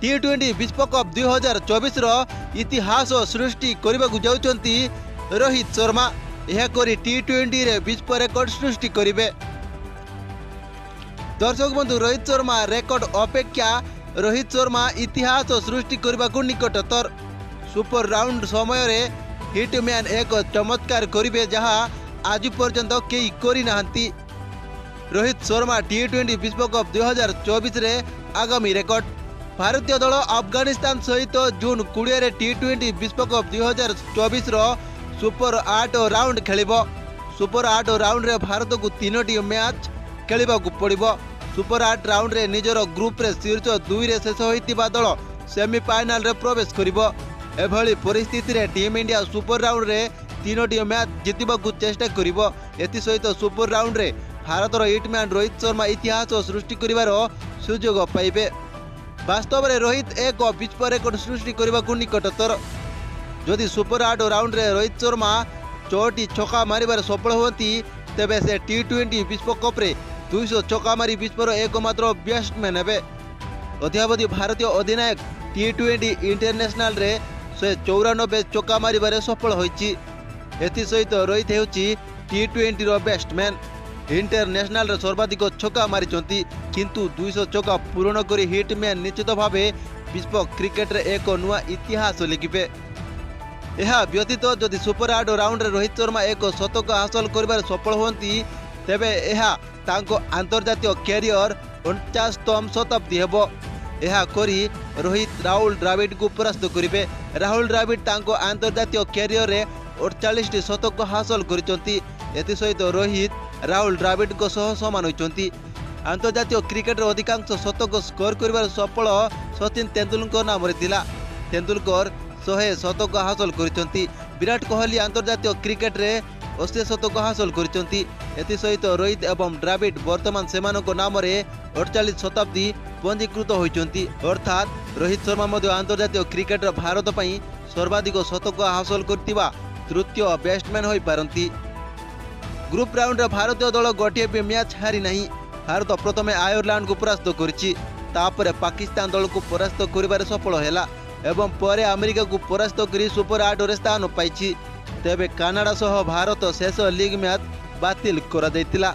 ଟି-20 ବିଶ୍ୱକପ୍ 2024ର ଇତିହାସ ସୃଷ୍ଟି କରିବାକୁ ଯାଉଛନ୍ତି ରୋହିତ ଶର୍ମା। ଏହା କରି ଟି-20ରେ ବିଶ୍ୱ ରେକର୍ଡ ସୃଷ୍ଟି କରିବେ। ଦର୍ଶକ ବନ୍ଧୁ, ରୋହିତ ଶର୍ମା ରେକର୍ଡ ଅପେକ୍ଷା ରୋହିତ ଶର୍ମା ଇତିହାସ ସୃଷ୍ଟି କରିବାକୁ ନିକଟତର। ସୁପର ରାଉଣ୍ଡ ସମୟରେ ହିଟମ୍ୟାନ୍ ଏକ ଚମତ୍କାର କରିବେ, ଯାହା ଆଜି ପର୍ଯ୍ୟନ୍ତ କେହି କରିନାହାନ୍ତି। ରୋହିତ ଶର୍ମା ଟି-20 ବିଶ୍ୱକପ୍ 2024ରେ ଆଗାମୀ ରେକର୍ଡ। ଭାରତୀୟ ଦଳ ଆଫଗାନିସ୍ତାନ ସହିତ ଜୁନ୍ 20ରେ ଟି-20 ବିଶ୍ୱକପ୍ 2024ର ସୁପର 8 ରାଉଣ୍ଡ ଖେଳିବ। ସୁପର 8 ରାଉଣ୍ଡରେ ଭାରତକୁ 3ଟି ମ୍ୟାଚ୍ ଖେଳିବାକୁ ପଡ଼ିବ। ସୁପର 8 ରାଉଣ୍ଡରେ ନିଜର ଗ୍ରୁପରେ ଶୀର୍ଷ 2ରେ ଶେଷ ହୋଇଥିବା ଦଳ ସେମିଫାଇନାଲରେ ପ୍ରବେଶ କରିବ। ଏଭଳି ପରିସ୍ଥିତିରେ ଟିମ୍ ଇଣ୍ଡିଆ ସୁପର ରାଉଣ୍ଡରେ 3ଟି ମ୍ୟାଚ୍ ଜିତିବାକୁ ଚେଷ୍ଟା କରିବ। ଏଥିସହିତ ସୁପର ରାଉଣ୍ଡରେ ଭାରତର ହିଟମ୍ୟାନ୍ ରୋହିତ ଶର୍ମା ଇତିହାସ ସୃଷ୍ଟି କରିବାର ସୁଯୋଗ ପାଇବେ। ବାସ୍ତବରେ ରୋହିତ ଏକ ବିଶ୍ୱ ରେକର୍ଡ ସୃଷ୍ଟି କରିବାକୁ ନିକଟତର। ଯଦି ସୁପର 8 ରାଉଣ୍ଡରେ ରୋହିତ ଶର୍ମା 6ଟି ଛକା ମାରିବାରେ ସଫଳ ହୁଅନ୍ତି, ତେବେ ସେ ଟି-20 ବିଶ୍ୱକପ୍ରେ 200 ଛକା ମାରି ବିଶ୍ୱର ଏକମାତ୍ର ବ୍ୟାଟ୍ସମ୍ୟାନ୍ ହେବେ। ଅଦ୍ୟାବଧି ଭାରତୀୟ ଅଧିନାୟକ ଟି-20 ଇଣ୍ଟରନ୍ୟାସନାଲରେ 194 ଛକା ମାରିବାରେ ସଫଳ ହୋଇଛି। ଏଥିସହିତ ରୋହିତ ହେଉଛି ଟି-20ର ବ୍ୟାଟ୍ସମ୍ୟାନ୍। ଇଣ୍ଟରନ୍ୟାସନାଲରେ ସର୍ବାଧିକ ଛକା ମାରିଛନ୍ତି। କିନ୍ତୁ 200 ଛକା ପୂରଣ କରି ହିଟମ୍ୟାନ୍ ନିଶ୍ଚିତ ଭାବେ ବିଶ୍ୱ କ୍ରିକେଟରେ ଏକ ନୂଆ ଇତିହାସ ଲେଖିବେ। ଏହା ବ୍ୟତୀତ ଯଦି ସୁପର 8 ରାଉଣ୍ଡରେ ରୋହିତ ଶର୍ମା ଏକ ଶତକ ହାସଲ କରିବାରେ ସଫଳ ହୁଅନ୍ତି, ତେବେ ଏହା ତାଙ୍କ ଆନ୍ତର୍ଜାତୀୟ କ୍ୟାରିୟର 49ତମ ଶତାବ୍ଦୀ ହେବ। ଏହା କରି ରୋହିତ ରାହୁଲ ଦ୍ରାବିଡ଼ଙ୍କୁ ପରାସ୍ତ କରିବେ। ରାହୁଲ ଦ୍ରାବିଡ଼ ତାଙ୍କ ଆନ୍ତର୍ଜାତୀୟ କ୍ୟାରିୟରରେ 48ଟି ଶତକ ହାସଲ କରିଛନ୍ତି। ଏଥିସହିତ ରୋହିତ ରାହୁଲ ଦ୍ରାବିଡ଼ଙ୍କ ସହ ସମାନ ହୋଇଛନ୍ତି। ଆନ୍ତର୍ଜାତୀୟ କ୍ରିକେଟରେ ଅଧିକାଂଶ ଶତକ ସ୍କୋର କରିବାରେ ସଫଳ ସଚିନ ତେନ୍ଦୁଲକର ନାମରେ ଥିଲା। ତେନ୍ଦୁଲକର 100 ଶତକ ହାସଲ କରିଛନ୍ତି। ବିରାଟ କୋହଲି ଆନ୍ତର୍ଜାତୀୟ କ୍ରିକେଟରେ 80 ଶତକ ହାସଲ କରିଛନ୍ତି। ଏଥିସହିତ ରୋହିତ ଏବଂ ଦ୍ରାବିଡ଼ ବର୍ତ୍ତମାନ ସେମାନଙ୍କ ନାମରେ 48 ଶତାବ୍ଦୀ ପଞ୍ଜୀକୃତ ହୋଇଛନ୍ତି। ଅର୍ଥାତ୍ ରୋହିତ ଶର୍ମା ମଧ୍ୟ ଆନ୍ତର୍ଜାତୀୟ କ୍ରିକେଟର ଭାରତ ପାଇଁ ସର୍ବାଧିକ ଶତକ ହାସଲ କରିଥିବା ତୃତୀୟ ବ୍ୟାଟ୍ସମ୍ୟାନ୍ ହୋଇପାରନ୍ତି। ଗ୍ରୁପ୍ ରାଉଣ୍ଡରେ ଭାରତୀୟ ଦଳ ଗୋଟିଏ ବି ମ୍ୟାଚ୍ ହାରି ନାହିଁ। ଭାରତ ପ୍ରଥମେ ଆୟର୍ଲାଣ୍ଡକୁ ପରାସ୍ତ କରିଛି, ତାପରେ ପାକିସ୍ତାନ ଦଳକୁ ପରାସ୍ତ କରିବାରେ ସଫଳ ହେଲା ଏବଂ ପରେ ଆମେରିକାକୁ ପରାସ୍ତ କରି ସୁପର 8ରେ ସ୍ଥାନ ପାଇଛି। ତେବେ କାନାଡା ସହ ଭାରତ ଶେଷ ଲିଗ୍ ମ୍ୟାଚ୍ ବାତିଲ କରାଯାଇଥିଲା।